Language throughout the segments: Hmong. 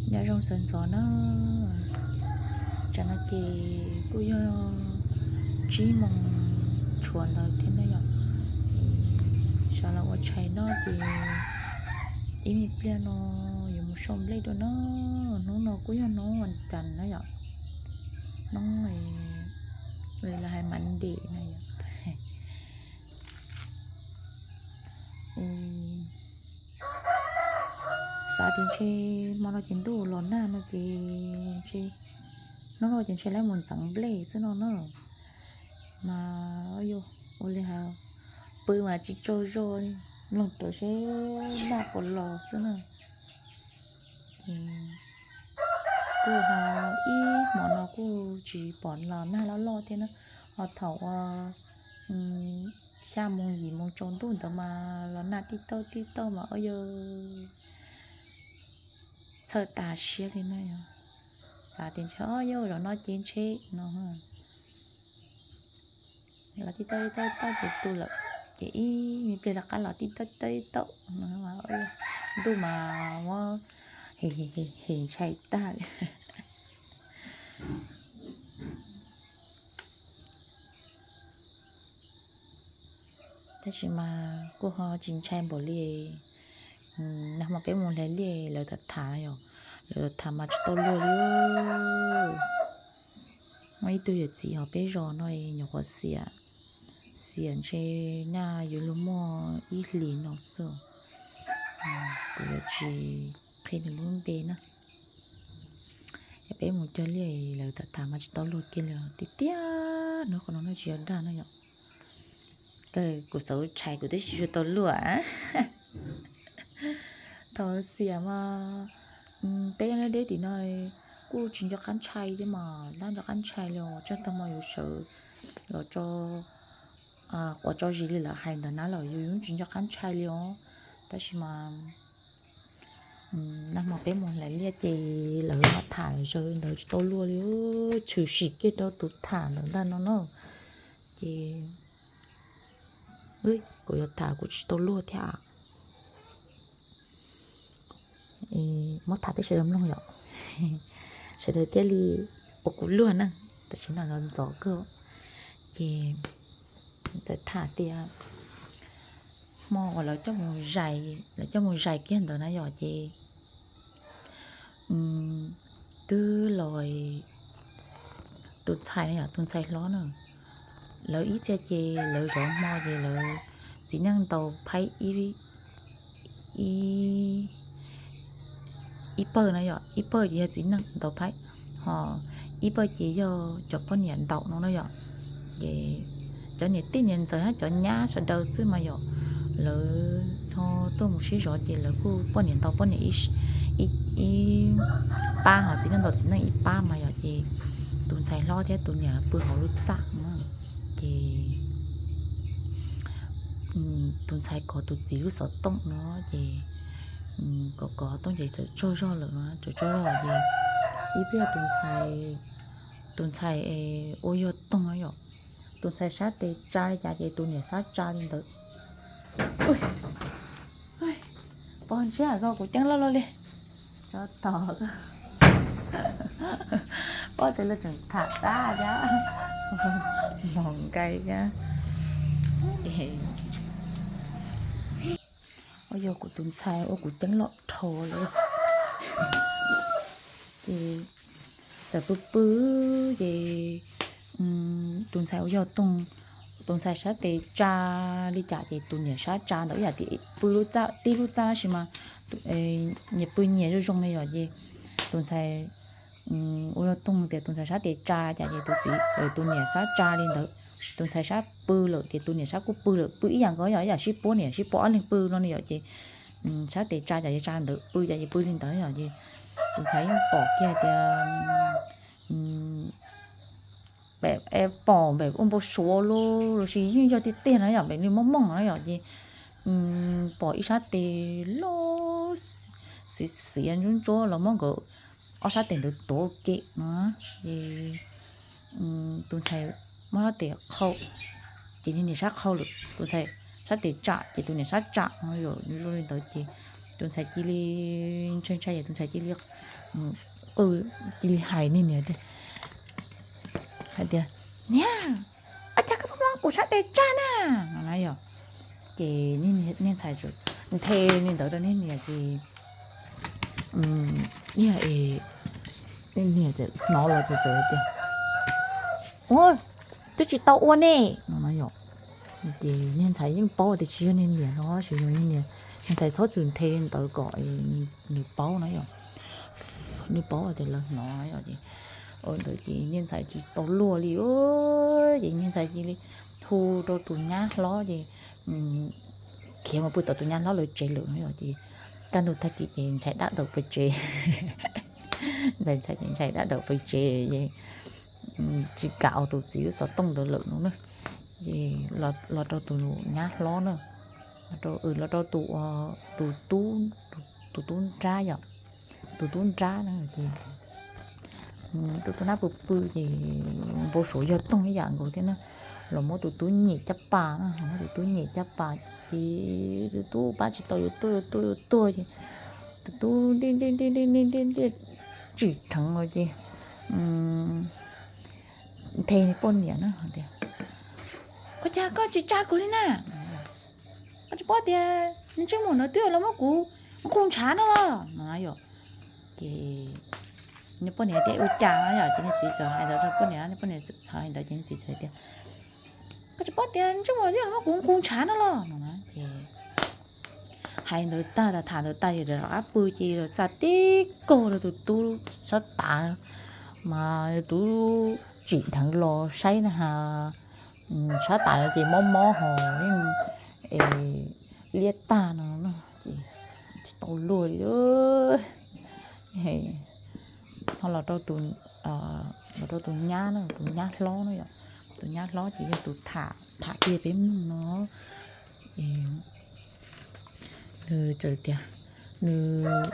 Nyob zoo sawv ntxov na, tsam no ces kuj yog tsib moos tshuav ntawd thiab na yom. Sawv los ua tshais noj ces ib me pliag no yuav mus sau nplej dua na. Hnub no kuj yog hnub vas cas na yom, hnub lawv hais Monday na yom. Xav tias ntshe hmo no ces ntuj los nag no ces ntshe, hnub no ces ntshe lawv mus ntxeev nplej xwb no na. Mas yog ua li hais, pw mas tsis tsaug zog li, mloog rawv seb nag puas los xwb na. Ces kuj ho ib hmo no kuj tsis pom los nag loj loj thiab na, ho thaum uas xya moo yim moo tsaus ntuj ntawd mas los nag tij tauj tij tauj mas o yog txhawj tas siab li na yom. Xav tias ntshe o yog zaum no ces ntshe no los tij tauj tij tauj tij tauj ces tu lawm, ces ib me pliag rov qab los tij tauj tij tauj tij tauj no, ntuj mas muab hem ntshai tag li. Tab sis mas kuj ho tsis ntshai npaum li. Nag hmo peb mus hlais liaj lawv tham tham yom, lawv tham mas tsis tau luag li. Muaj ib tug yawm txiv hauv peb zos no nyuam qhuav xiam, xiam ntshe nyaj yuav luag muaj ib hlis no xwb. Kuv yuav tsis qhia nws lub npe na. Yog peb mus cog liaj lawv tham tham mas tsis tau luag kiag li tiag tiag na, qhov no no tsis yog dag na yom. Kuv xav tshais kuv twb tsis tau luag. Thaum xiam mas peb nyob deb tim no kuj tsis nco qab ntshai thiab mas, dab nco qab ntshai li os, tseeb tag hmo yuav sawv los tso quav tso zis li lawv hais ntawd na los yus tsis nco qab ntshai li os. Tab sis mas nag hmo peb mus hlais liaj ces lawv tham zawv ntawd tsis tau luag li, tshwm sim kiag rau tus tham ntawd ntag no na. Ces kuv yuav tham kuv tsis tau luag thiab. Muab tham peb sawv daws mloog yom, sawv daws thiaj li ua kuv luag na. Tam sim no ntxov kawg, ces txawm tham tias hmo uas lawv coj mus zais, lawv coj mus zais kiag ntawd na yom, ces twb los tus ntxhais na yom, tus ntxhais hlob na, lawv ib txhia ces lawv zov hmo ces lawv txiv neej ntaus phaib ib ib pawg na yom, ib pawg ces yog txiv neej ntaus phaib, ho ib pawg ces yog cov poj niam ntaus no na yom. Ces cov niam tij niam ntxawm hab cov nyab sawv daws xwb mas yom, lawv ho tuaj mus sib zov ces lawv kuj poj niam ntaus poj niam ib pab, ho txiv neej ntaus txiv neej ib pab mas yom. Ces tus ntxhais hlob thiab tus niam pw hauv lub txaj no, ces tus ntxhais kov tus txiv lub xov tooj no, ces kov kov tooj ces txawm tsaug zog lawm, txawm tsaug zog ces ib pliag tus ntxhais, tus ntxhais ua yog toog no yom, tus ntxhais sab tes tsa li cas ces tus niam sab tsa li ntawd. Pog ntshiab ko kuv ceeb loj loj li. Tso tos, pog tes lawv tseem tham tab thiab, moog nkai thiab. Ces ua yog kuv tus ntxhais ua kuv ceeb loj dhau lawm. Ces txawm pw pw ces tus ntxhais ua yog toog, tus ntxhais sab tes tsa li cas ces tus niam sab tsa ntawd ib yam tias pw lub txaj, tib lub txaj tab sis mas nyias pw nyias zoo zoo li yom. Ces tus ntxhais ua yog toog tias tus ntxhais sab tes tsa cas ces tus txiv, tus niam sab tsa li ntawd. Tus ntxhais sab pw lawm ces tus niam sab kuj pw lawm, pw ib yam nkaus yom, ib yam sib puab niam sib puab ob leeg pw no li yom. Ces sab tes tsa cas ces tsa ntawd, pw cas ces pw li ntawd yom. Ces tus ntxhais yeej pom kiag tias pom npem ua npau suav los sis yeej yog tiag tiag no yom, npem li mob mooj no yom. Ces pom ib sab tes loj xiv xiav ntsuab ntsuab los muab nkawd ob sab tes ntawd tuav ua ke no. Ces tus ntxhais muab sab tes qhau, ces nws niam sab qhau lawm, tus ntxhais sab tes tsam ces tus niam sab tsam no yom, zoo li ntawd ces tus ntxhais cia li ntshai ntshai, tus ntxhais cia li qw, cia li hais niag niam tias, hais tias, Niam, ua cas koj pheej muab kuv sab tes tsaj na? No na yom. Ces niag ntxhais nthe li ntawd rau niag niam ces niag niam hnov los ces txawm tias, Ua, twb tsis tau ua ne, no na yom. Ces niag ntxhais yeej paub tias tsis yog niag niam no, tsis yog niag niam. Niag ntxhais txhob txwm nthe li ntawd kom nws paub na yom. Nws paub tias lawv hnov na yom. Ces ntawd ces niag ntxhais tsis tau luag li, ces niag ntxhais cia li hu rau tus nyab hlob ces khiav mus pw tom tus nyab hlob lawv tsev lawm no yom. Ces kaj ntug tag kis ces ntshai dab daum pem tsev. Ntxhais ntshai ces ntshai dab daum pem tsev, tsis kam ua tus txiv lub xov tooj ntawd lawm no na. Ces los rau tus nyab hlob na, los rau tus, tus tub, tus tub nrab yom, tus tub nrab na ces tus tub nrab pw pw ces npau suav yog toog ib yam nkaus thiab na, los muab tus tub nyem caj pas na, los muab tus tub nyem caj pas ces tus tub pab tsis tau yuav tuag yuav tuag yuav tuag ces tus tub ntiaj ntiaj ntiaj ntiaj ntiaj tsim dheev los ces nthe niag poj niam na tias, Ua cas koj tsis tsa kuv li na? Koj tsis paub tias niag ntsej muag no twb los muab kuv nqus ntshav no los? No yom. Ces niag poj niam tias, Ua cas? No yom. Ces niag txiv txawm hais ntawd rau poj niam, niag poj niam hais ntawd ces niag txiv txawm tias, Koj tsis paub tias ntsej muag twb los muab kuv nqus ntshav no los? No ces hais ntawd tag, tham ntawd tag ces rov qab pw ces los xa tib kaug rau tus tub sab tav, mas tus tub tsim dheev los saib na has, sab tav no ces mob mob hos liab tag no ces tsis tau luag li. Ho los rau tus, los rau tus nyab na, tus nyab hlob na yom, tus nyab hlob ces yog tus tham, tham kiag peb mloog no. Nws txawm tias, nws,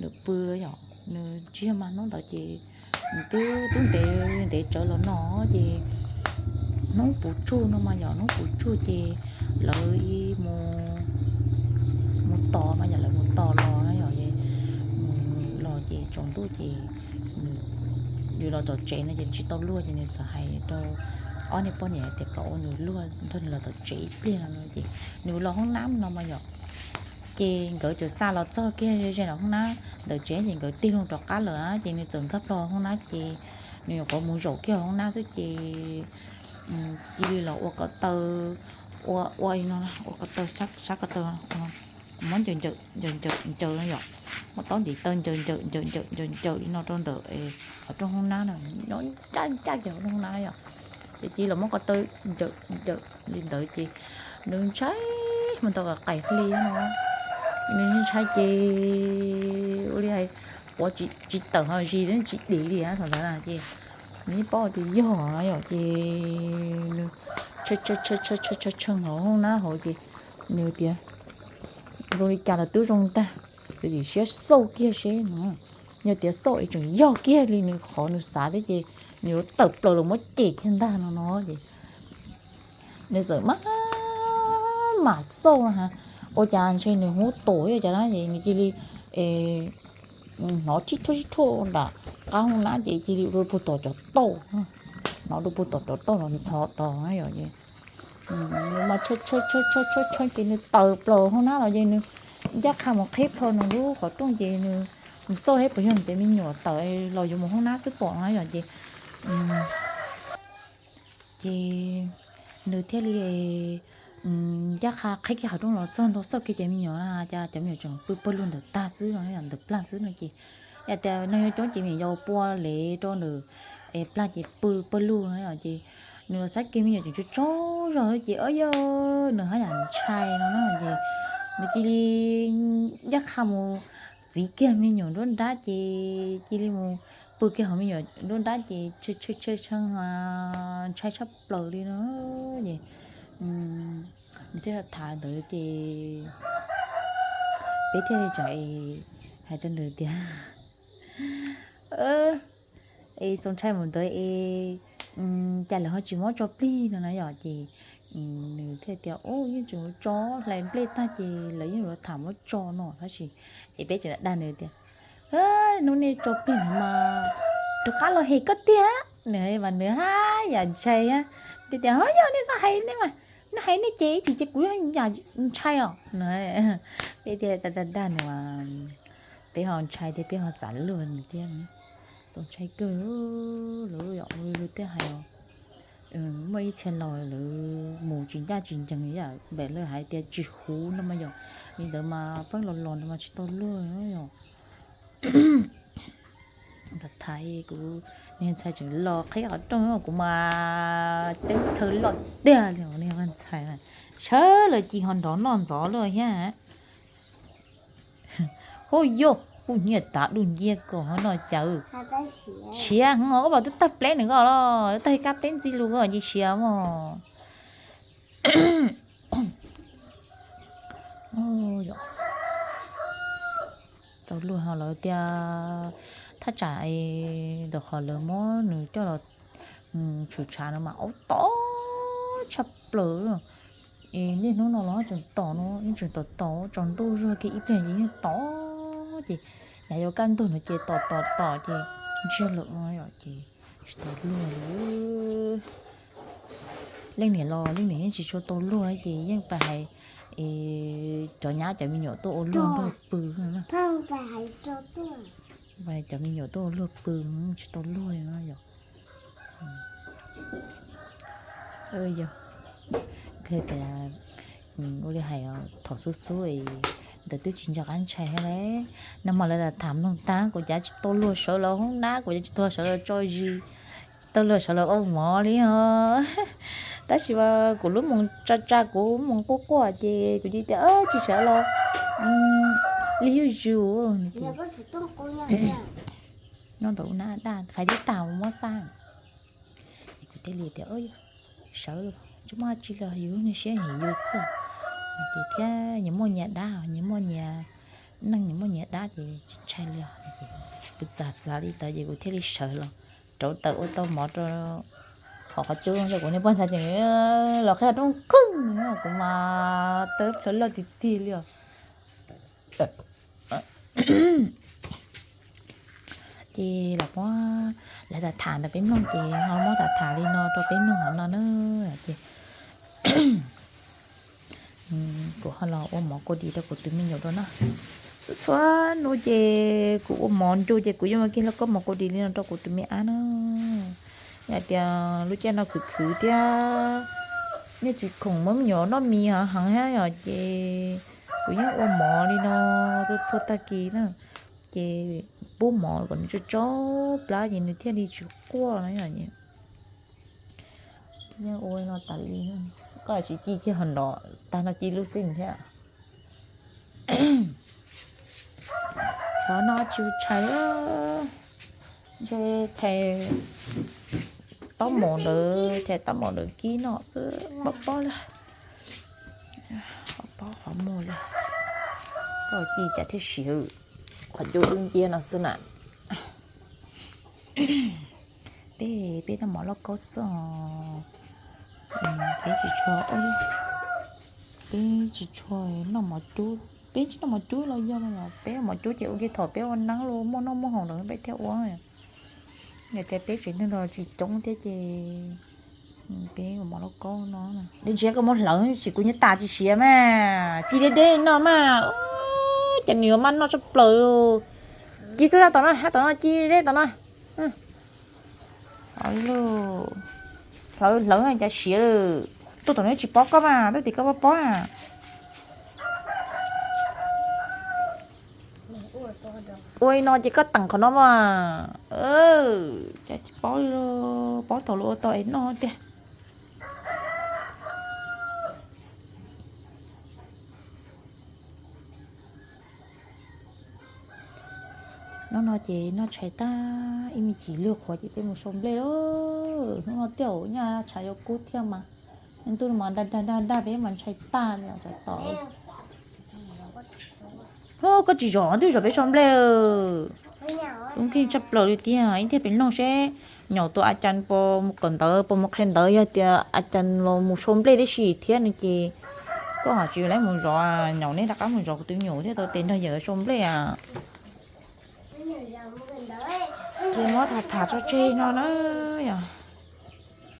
nws pw yom, nws tsis yog mas hnub ntawd ces nws twb, twb ntev ntev tsawv los no ces hnub puv tsuag no mas yom, hnub puv tsuag ces lawv mus, mus tos mas yom, lawv mus tos los na yom, los ces tsaus ntuj ces nws los txog tsev no ces tsis tau luag ces nws txawm hais rau ob niag poj niam tias kom ua nws luag nrog nws los tom tsev ib pliag no ces nws los hoob nab no mas yom. Ces nkawd txawm xa los txog kiag ze ze los hoob nab ntawm tsev ces nkawd tig loo rov qab lawm na ces nws txawm nkag plho hoob nab ces nws nyuam qhuav mus zaum kiag hauv hoob nab xwb ces cia li los ua ko taw, ua, ua li no, ua ko taw, sab ko taw, muab ncaws ncaws ncaws ncaws no yom, muab taub ntiv taw ncaws ncaws ncaws ncaws ncaws ncaws li no rau ntawm qhov rooj hoob nab na, nyob ncaj ncaj kiag hauv rooj hoob nab na yom. Ces cia li los muab ko taw ncaws ncaws li ntawd ces nws ntshai mas tau qais hli no, nws ntshai ces ua li hais quav tsis tawm ho zis tsis dim li thaum ntawd na ces nws yeej paub tias yog no yom ces nws tshee tshee tshee hauv hoob nab hauv ces nws tias zoo li cas los twb zoo ntag, tiam sis siab xauj kiag seb no, yog tias xauj es tseem yog kiag li nws qhov nws xav thiab ces nws yuav tawm plaws los muab cem kiag ntag no no ces nws txawm maj mam xauj na has, ua cas ntshe nws hub tuam ua cas na ces nws cia li hnov tib thuaj tib thuaj nram qab hoob nab ces cia li dua puag tom cov tauj, hnov dua puag tom cov tauj no ntxhov tos na yom ces nws mas tshee tshee tshee tshee ces nws tawm plaws hoob nab los ces nws ncaj qha mus qhib plho nws lub qhov rooj ces nws mus xauj seb puas yog nws cov me nyuam tawm los yuav mus hoob nab xwb pom no yom ces ces nws thiaj li ncaj qha qhib kiag qhov rooj los txog ntua xauj kiag cov me nyuam na cas cov me nyuam tseem pw pawg lug ntawm tag xwb no, ntawm plag xwb no ces yog tias neeg yuav coob ces me nyuam yau pua lev rau ntawm plag ces pw pawg lug no ces nws los saib kiag me nyuam tseem tsaug tsaug zog ces o yog nws haj yam ntshai no na ces nws cia li ncaj qha mus txiv kiag me nyuam nruab nrab ces cia li mus pw kiag hauv me nyuam nruab nrab ces tshee tshee tshee ntshai tshaj plaws li no ces nws thiaj tham ntawd ces peb thiaj li tseem hais rau nws tias es txaus ntshai mus ntawd es cas lawv ho tsis muab tso plig no na yom ces nws thiaj tias, Ub, yeej tseem yuav tso, hlais nplej tag ces lawv yeej yuav tham muab tso no tab sis. Ces peb tseem dag nws tias, Hnub nej tso plig no mas rov qab los hem koj tiag. Nws mas nws haj yam ntshai thiab. Tias tias, Ho yog nej txhob hais, nej hais nej ces ib chim ces kuv yog yam ntshai os. Peb thiaj dag dag nws, peb ho ntshai thiab peb ho xav luag nws thiab. Txaus ntshai kawg lawm, lawv tej hais muaj ib txhia laus lawv mus tsis ncaj tsis ncees, yam npaum lawv hais tias tsis huv no mas yog li ntawd mas pheej los los ntawd mas tsis tau luag yom. Tham tham kuv niag ntxhais tseem los qhib qhov rooj, kuv mas ceeb plhaw loj tiag li, niag vaj ntxhais na, sawv lawv ci ho nrov noj ntxov luaj thiab. Huj yog, kuv nyiam tas dub nciab ko ho no cas siav heev os, koj pom twb tawg pleb nws ko los, tawg kab pleb ntxi lus ko ces siav mog. Tau luag ho lawv tias thaj tsam ntawm qhov lawv muab nws coj los tshwm tshav no mas aub tom tshaj plaws. Es niaj hnub no los tseem tom no, yeej tseem tom tom, tsaus ntuj zog kiag ib pliag ces yeej tom. Ces yav yuav kaj ntug no ces tom tom tom ces ntsiag lawm no ces tsis tau luag li. Leej niam los leej niam yeej tsis tshua tau luag ces yeej pab hais cov nyab cov me nyuam tuaj ua luag pw. Pab cov me nyuam tuaj ua luag pw, tsis tau luag li no yog. Yog tias ua li hais thaum xub xub ntawd twb tsis nco qab ntshai thiab lauj. Nag hmo lawv tham tham mloog tag kuv cav tsis tau luag sawv los hoob nab, kuv cav tsis tau luag sawv los tso zis, tsis tau luag sawv los ua mov li os. Tab sis mas kuv lub moos tsa tsa, kuv moos quaj quaj ces kuv cia tias tsis sawv los li zuj zus. Nyob ntawm ub nab daj fais thiab tag mus muab xaj. Es kuv thiaj li tias sawv, tsis muaj dab tsi li, yus niag siab heev yus xwb. Ces thiab nyias muaj nyias dab, nyias muaj nyias neej, nyias muaj nyias dab ces tsis ntshai li os. Kuv xav xav li ntawd ces kuv thiaj li sawv los rauv taws ua tau mov rau hauv qhov cub rau kuv niag poj ntxhais ces los qhib roob khwb, kuv mas tawb plhaw loj tiag tiag li os. Ces los muab, lawv tham tham rau peb mloog ces ho muab tham tham li no rau peb mloog hauv no na. Ces kuv ho los ua mov kua dis rau kuv tus me nyuam dua na. Txhua txhua hnub ces kuv ua mov ncu ces kuv yeej ua kiag lauj kaub mov kua dis li no rau kuv tus me ab na. Yog tias lub caij no khwv khwv thiab nej tsis khoom muab me nyuam noj mis heev heev thiab yom ces kuv yeej ua mov li no txhua txhua tag kis na. Ces pub mov kom nws tso tso plab ces nws thiaj li tsis quaj no yom. Yeej ua li no tas li. Koj tsis ci kiag ho nrov tag no ci lub txij thiab. Qhov no tsis tshais, ntshe tshais taub maum ntawd, tshais taub maum ntawd kib noj xwb, pob pob li. Pob qhov muag li. Koj ci cas thiaj siav, qhov cub dub nciab no xwb na. Peb, peb noj mov lauj kaub xwb os. Peb tsis tshua, peb tsis tshua noj mov cub, peb tsis noj mov cub los yog mas peb mov cub ces ua kiag thaum peb ua neeb los muaj noj muaj haus lawm peb thiaj ua. Yog tias peb tsev neeg los tsis coob thiab ces peb ua mov lauj kaub no. Dej ntshiab koj muab hlawv tsis kuv nyob tas tsis siav mas ci deb deb no mas. Cas nws yuav maj noj tshaj plaws. Ci tuaj tom no, hab tom no, ci deb tom no. Hlawv hlawv cas siav lawm. Tuaj tom no tsis pob koj mas, tuaj tim koj pob pob. Ua li no ces koj teem qhov no mas. Cas tsis pob, pob thaum luag ua tau es noj tiag. Hnub no ces noj tshais tag ib me chim luag qhuav ces peb mus sau nplej lauj. Hnub no tiag nyaj tshav yuav kub thiab mas, ntuj mas dag dag dag dag peb mas ntshai tag li os. Koj tsis zom twb zom peb sau nplej. Kub nkeeg tshaj plaws li tiag, ib tiag peb noog seb Nyaum tus A Cas puas mus kawm ntawv, puas mus qhia ntawv, yog tias A Cas los mus sau nplej tib si thiab no ces koj ho tsis lab mus zov, Nyaum neb rov qab mus zov kuv tus me nyuam thiab tau tes nrog yawm sau nplej a. Ces muab tham tham tso tseg no na yom.